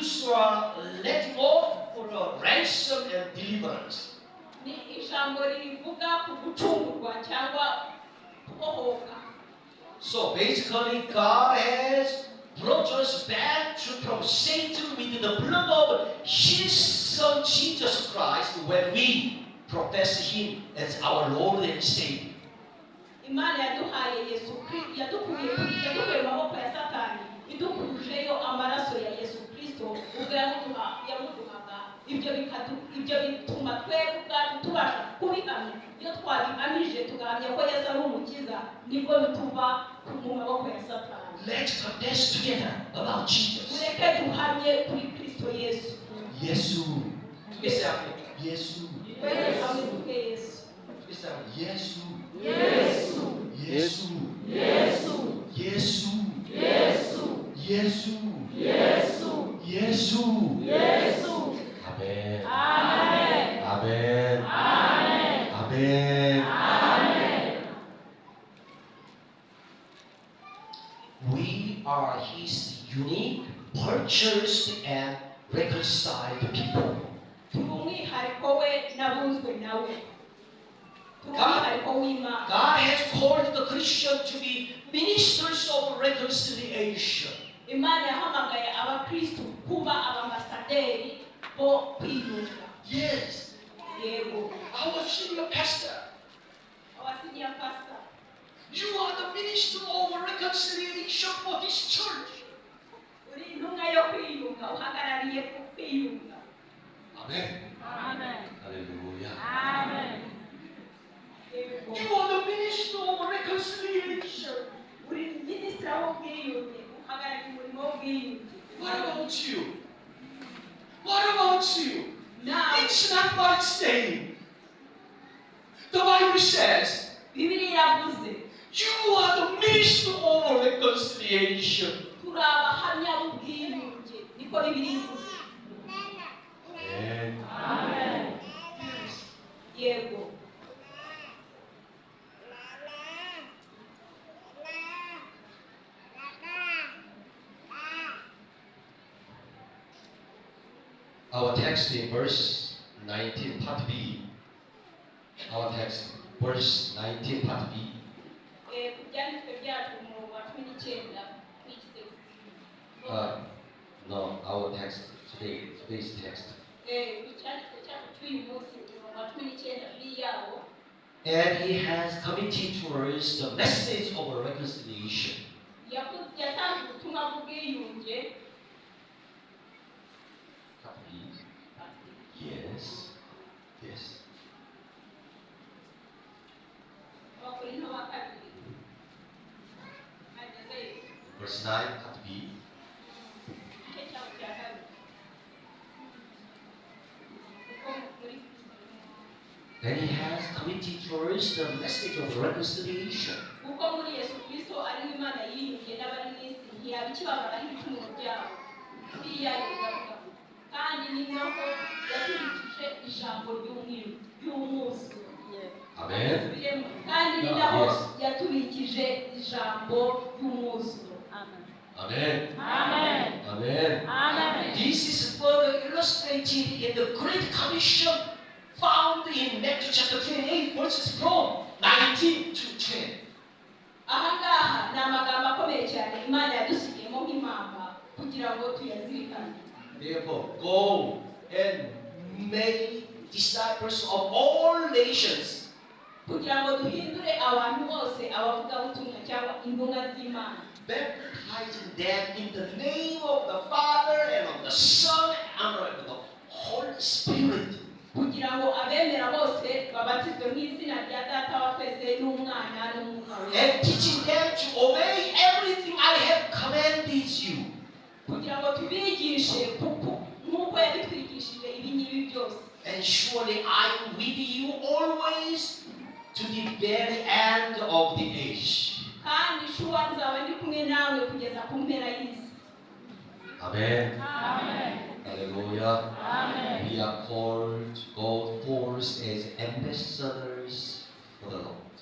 Or letting off for a ransom and deliverance. Ni ijambo rivuga ku gucungurwa cyangwa kubohoka. So basically, God has brought us back from Satan with the blood of His Son Jesus Christ when we profess Him as our Lord and Savior. Imana yaduhaye Yesu yadukuye mu maboko ya Satani idukujeyo amaraso ya Yesu Kristo ubwo yamuduhaga ibyo bituma twebwe ubwacu tubasha kubihamya. Iyo twabihamije tugahamya ko Yesu ari umukiza, nibwo bituva mu maboko ya Satani. Let's confess together about Jesus. Mureke duhamye kuri Kristo Yesu. 예수. 예수. Twese hamwe tuvuge Yesu. 예수. 예수. 예수. 예수. 예수. 예수. 예수. 예수. 아멘. 아멘. 아멘. 아멘. 아멘. We are His unique, purchased and reconciled people. Turi umwihariko we n'abunzwe nawe, turi umwihariko w'Imana. God has called the Christian to be ministers of reconciliation. Imana yahamagaye abakristu kuba abambasaderi bo kwiyunga. Yes, Yego. Our senior pastor, Our senior pastor, you are the minister of reconciliation for this church. Uri intumwa yo kwiyunga, uhagarariye ku kwiyunga. Amen. Amen. Hallelujah. Amen. Yego. You are the minister of reconciliation. Uri minisitiri w'ubwiyunge, uhagarariye umurimo w'ubwiyunge. What about you? What about you? Nawe? It's not my saying. The Bible says, Bibiliya yavuze, you are the minister of reconciliation. Turi abahamya b'ubwiyunge, niko Bibiliya ivuze. Amen. Amen. Yes. Yego. Our text in verse 19, part B. Our text, verse 19, part B. Ku byanditswe byacu umurongo wa 19 w'iki text. No, our text today, today's text. Icyanditswe cyacu cy'uyu munsi umurongo wa 19 B yawo. And he has committed towards the message of reconciliation. Yatanze ubutumwa bw'ubwiyunge. Part B. Yes. Yes. Abakorinto ba kabiri agezeyo. Verse 9, part B. Igice cyawo cya kabiri kuko muri And he has committed towards the message of reconciliation. Kuko muri Yesu Kristo ariho Imana yiyungiye n'abari mu isi ntiyaba ikibabaraho ibicumuro byabo. Biriya iravuga kandi ni naho yatubikije ijambo ry'umwuzuro. Amen. Subiremo. Kandi ni naho Yes. yatubikije ijambo ry'umwuzuro. Amen. Amen. Amen. Amen. This is further illustrated in the Great Commission found in Matthew chapter 28, verses from 19 to 20. Aha ngaha ni amagambo akomeye cyane Imana yadusigiyemo nk'impamba kugira ngo tuyazirikane. Therefore, go and make disciples of all nations, kugira ngo duhindure abantu bose abavugabutumwa cyangwa intumwa z'Imana, baptizing them in the name of the Father and of the Son and of the Holy Spirit. Kugira ngo abemera bose babatizwe mu izina rya Data wa twese n'Umwana n'Umwuka Wera, And teaching them to obey everything I have commanded you. Kugira ngo tubigishe nk'uko yabitwigishije ibi ngibi byose. And surely I am with you always to the very end of the age. Kandi sure nzaba ndi kumwe nawe kugeza ku mpera y'isi. Amen. Amen. Hallelujah. Amen. We are called to go forth as ambassadors for the Lord.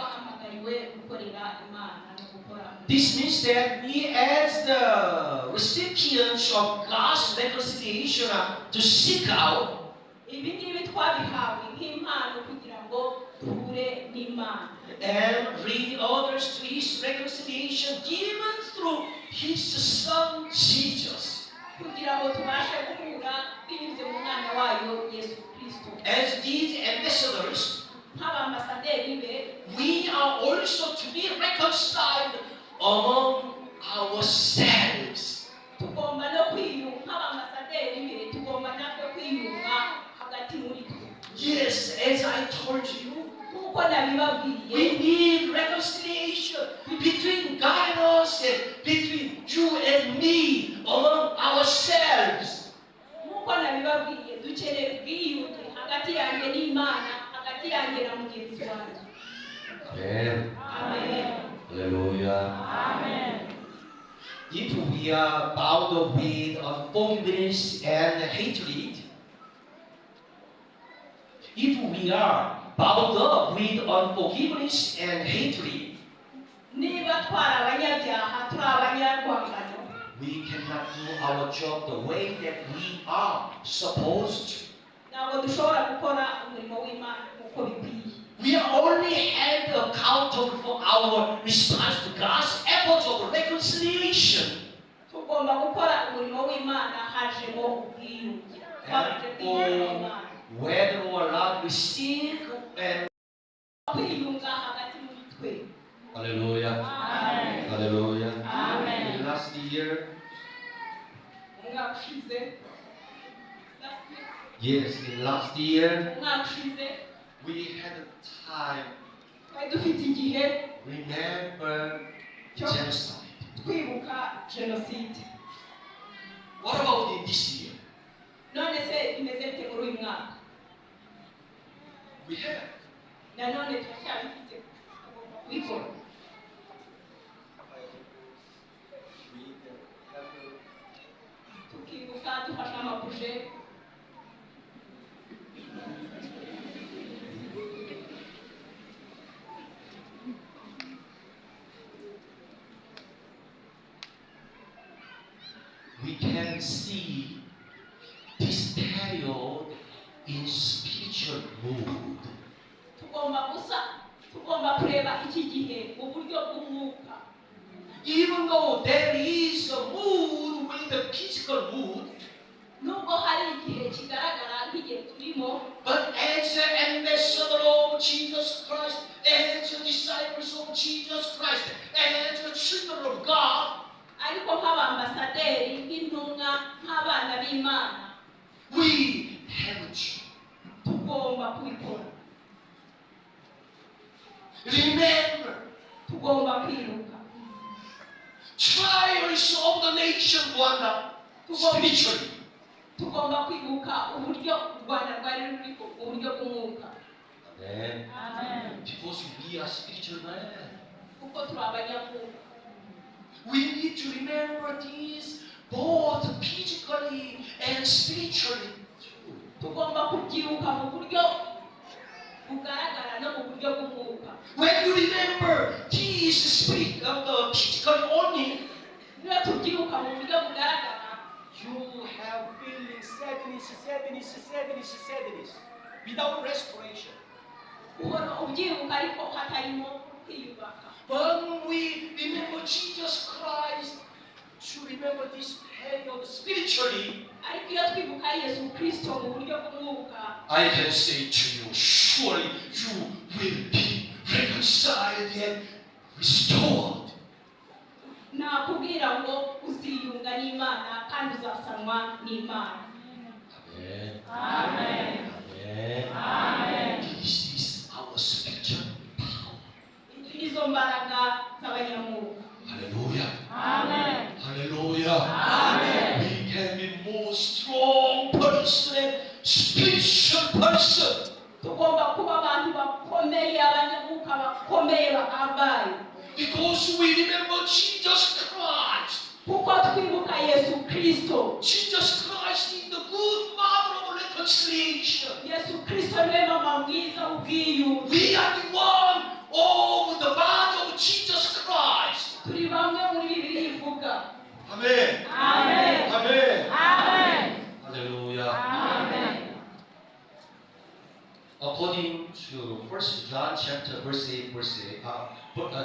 Twahamagariwe gukorera Imana no gukora. This means that we, as the recipients of God's reconciliation, are to seek out Ibi ngibi twabihawe nk'impano kugira ngo duhure n'Imana and lead others to His reconciliation given through His Son Jesus. Kugira ngo tubashe guhura binyuze mu mwana wayo Yesu Kristo. As these ambassadors, Nk'abambasaderi be, we are also to be reconciled among ourselves. Tugomba no kwiyunga nk'abambasaderi be, tugomba natwe kwiyunga hagati muri twe. Yes, as I told you, Nk'uko nabibabwiye, we need reconciliation between God and us and between you and me among ourselves. Nk'uko nabibabwiye, dukeneye ubwiyunge hagati yanjye n'Imana, hagati yanjye na mugenzi wanjye. Amen. Amen. Hallelujah. If we are bound up with unforgiveness and hatred, if we are bound up with unforgiveness and hatred, Niba twari abanyabyaha, turi abanyarwangano, we cannot do our job the way that we are supposed to. Ntabwo dushobora gukora umurimo w'Imana nk'uko bikwiye. We are only held accountable for our response to God's effort of reconciliation. Tugomba gukora umurimo w'Imana hajemo ubwiyunge, twabanje kwiyunga n'Imana. Whether or not we seek and Kwiyunga hagati muri twe. Hallelujah. Amen. Hallelujah. Amen. Last year, Umwaka ushize. Yes, in last year, Umwaka ushize, we had a time twari dufite igihe remember genocide. Twibuka jenoside. What about in this year? None se bimeze bite muri uyu mwaka? We have. Nanone turacyabifite, tugomba kubikora. We have Tukibuka dufashe amabuje. We can see this period in spiritual mood. Tugomba gusa tugomba kureba iki gihe mu buryo bw'umwuka. Even though there is a mood with the physical mood, Nubwo hari igihe kigaragara nk'igihe turimo, but as an ambassador of Jesus Christ, as the disciples of Jesus Christ, as the children of God, ariko nk'abambasaderi, nk'intumwa, nk'abana b'Imana, we have to tugomba kubikora. Remember Tugomba kwibuka trials of the nation Rwanda spiritually. Tugomba kwibuka uburyo u Rwanda rwari ruri mu buryo bw'umwuka. Amen. Because we are spiritual men. Kuko turi abanyamwuka. We need to remember this both physically and spiritually too. Tugomba kubyibuka mu buryo bugaragara no mu buryo bw'umwuka. When you remember this spirit of the physically only, Niba tubyibuka mu buryo bugaragara, you have feeling sadness, sadness, sadness, sadness without restoration. Uhora ubyibuka ariko hatarimo kwiyubaka. But we remember Jesus Christ to remember this period spiritually, Ariko iyo twibuka Yesu Kirisito mu buryo bw'umwuka, I can say to you, surely you will be reconciled and restored. Nakubwira ngo uziyunga n'Imana kandi uzasanwa n'Imana. Amen. Amen. Amen. This is our spiritual power. Izi nizo mbaraga z'abanyamwuka. Hallelujah. Hallelujah. We can be more strong person and spiritual person. Tugomba kuba abantu bakomeye, abanyamwuka bakomeye bahambaye. Because we remember Jesus Christ. Kuko twibuka Yesu Kirisito. Jesus Christ is the good mother of reconciliation. Yesu Kirisito niwe mama mwiza w'ubwiyunge. We are the one of to 1 John chapter verse 8, verse 8,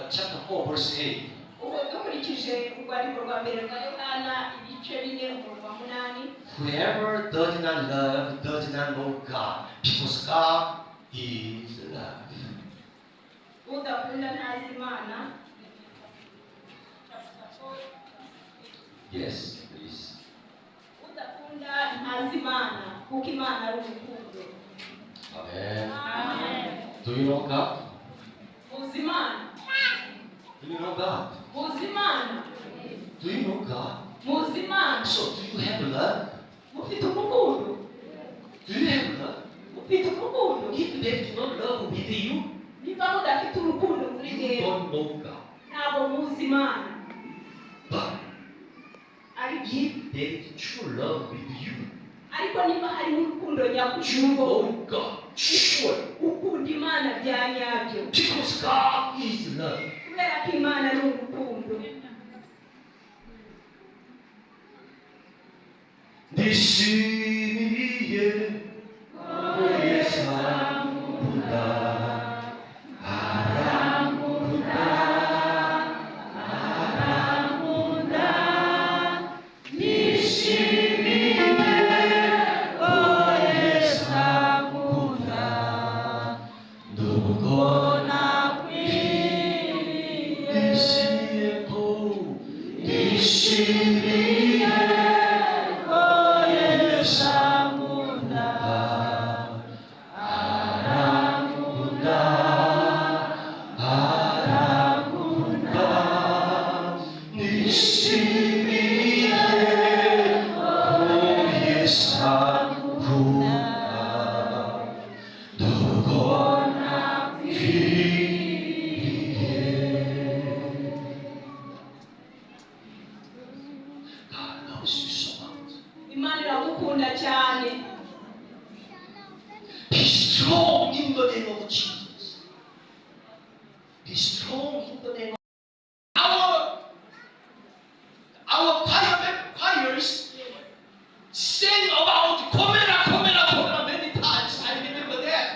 chapter 4, verse 8. Ubu dukurikije urwandiko rwa mbere rwa Yohana ibice 4 umurongo wa 8. Whoever does not love does not know God, because God is love. Udakunda ntazi Imana. Yes, please. Udakunda ntazi Imana kuko Imana ari urukundo. Amen. Amen. Do you know God? Muzi Imana. Do you know God? Muzi Imana. Do you know God? Muzi Imana. So do you have love? Mufite urukundo. Do you have love? Mufite urukundo. If there is no love with you, niba mudafite urukundo muri you mwebwe, don't know God. Ntabwo muzi Imana. But ariko if there is true love with you, ariko niba harimo urukundo nyakuri, you know God. Sure. Ukunda Imana bya nyabyo. Because God is love. Kubera ko Imana ari urukundo. Nishimiye Yesu ankunda, arankunda, arankunda. Nishimiye Yesu ankunda, nubwo nakwiriye. Nishimiye ko, nishimiye ko Yesu ankunda, arankunda, arankunda. Nishimiye ko Yesu ankunda, nubwo nakwiriye. God loves you so much. Imana iragukunda cyane. Be strong in the name of Jesus. Be strong in the name of our choirs sang about "Komera, komera, komera" many times. I remember that.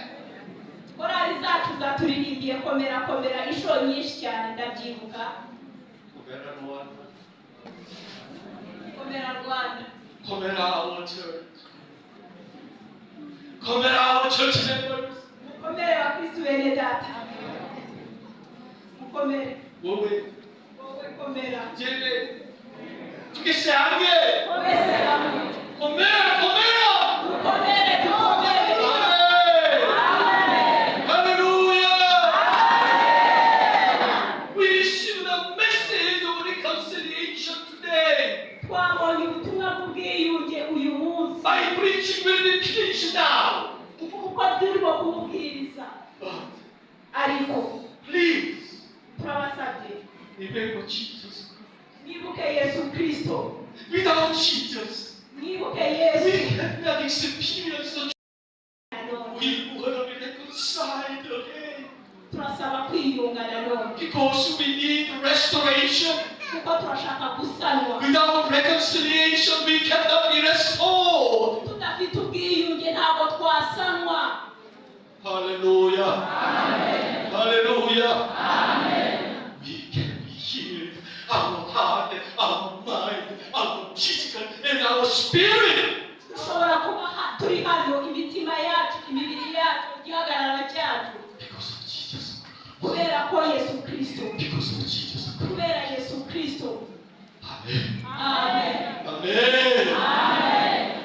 Korali zacu zaturirimbiye komera komera inshuro nyinshi cyane ndabyibuka. Komera Rwanda. Komera Rwanda. Komera our church. Komera our church members. Mukomere bakristu bene data mukomere. wowe Wowe komera. jyewe twese hamwe. Twese hamwe. Komera komera. Dukomere dukomere. Amen. Amen. Hallelujah! We receive the message of reconciliation today. Twabonye ubutumwa bw'ubwiyunge uyu munsi. My preaching will be finished now. Uko turimo kububwiriza. But ariko please turabasabye remember Jesus. Mwibuke Yesu Kristo. Without Jesus, mwibuke Yesu we cannot experience the nanone We want to be reconciled again. Turasaba kwiyunga nanone. Because we need restoration. Kuko turashaka gusanwa. Without reconciliation, we cannot be restored. Tudafite ubwiyunge ntabwo twasanwa. Hallelujah. Hallelujah. We can be healed. Our heart, our mind, our physical, and our spirit. Dushobora kuba turi hano imitima yacu imibiri yacu igihagararo cyacu. Because of Jesus. Kubera ko Yesu Kristo. Because of Jesus. Kubera Yesu Kristo. Amen. Amen. Amen. Amen.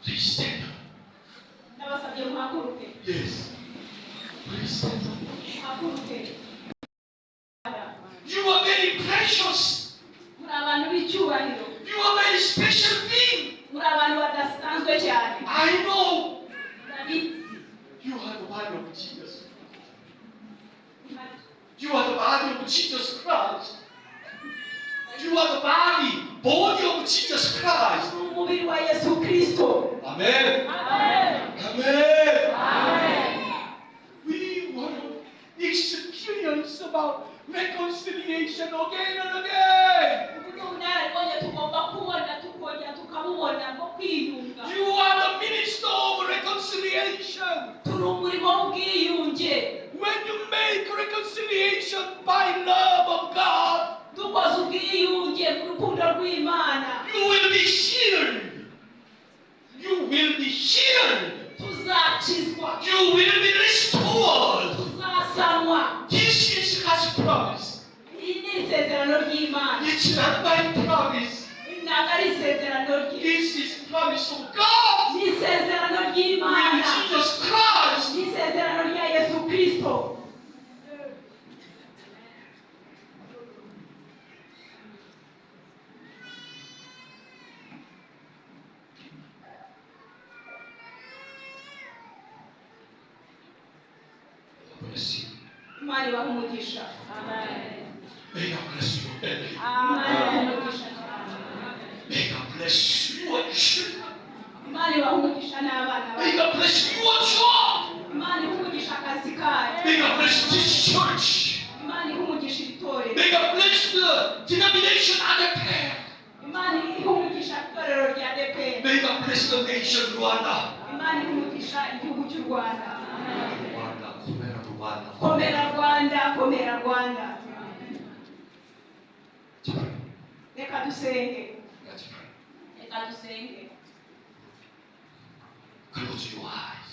Please stand up. Ndabasabye muhaguruke. Yes. Please stand up. Muhaguruke. You are very precious. Muri abantu b'icyubahiro. You are very special being. Muri abantu badasanzwe cyane. I know. Ndabizi. You are the body of Jesus. You are the body of Jesus Christ. You are the body of Jesus Christ. Ni umubiri wa Yesu Kristo. Amen. Amen. Amen. Amen. We want to experience about reconciliation again and again. Ubu ni ubunararibonye tugomba kubona tukongera tukabubona. kubona bwo kwiyunga. You are the minister of reconciliation. Turi umurimo w'ubwiyunge. When you make reconciliation by love of God, Dukoze ubwiyunge mu rukundo rw'Imana, you will be healed. You will be healed. Tuzakizwa. You will be restored. Tuzasanwa. This is God's promise. Iri ni isezerano ry'Imana. It's not my promise. Ntabwo ari isezerano rye. This is promise of God Ni isezerano ry'Imana. with Jesus Christ. Ni isezerano rya Yesu Kristo. God bless you. Imana ibahe umugisha. May God bless your family. Imana ibahe umugisha cyane. May God bless your children. Imana ibahe umugisha n'abana May bawe. God bless your job. Imana ihe umugisha akazi kayo. May God bless this church. Imana ihe umugisha iri torero. May God bless the denomination ADEPR. Imana ihe umugisha itorero rya ADEPR. May God bless the nation Rwanda. Imana ihe umugisha igihugu cy'u Rwanda. Rwanda, komera Rwanda. Komera Rwanda, komera Rwanda. Let's pray. Reka dusenge. Let's pray. Reka dusenge. Close your eyes.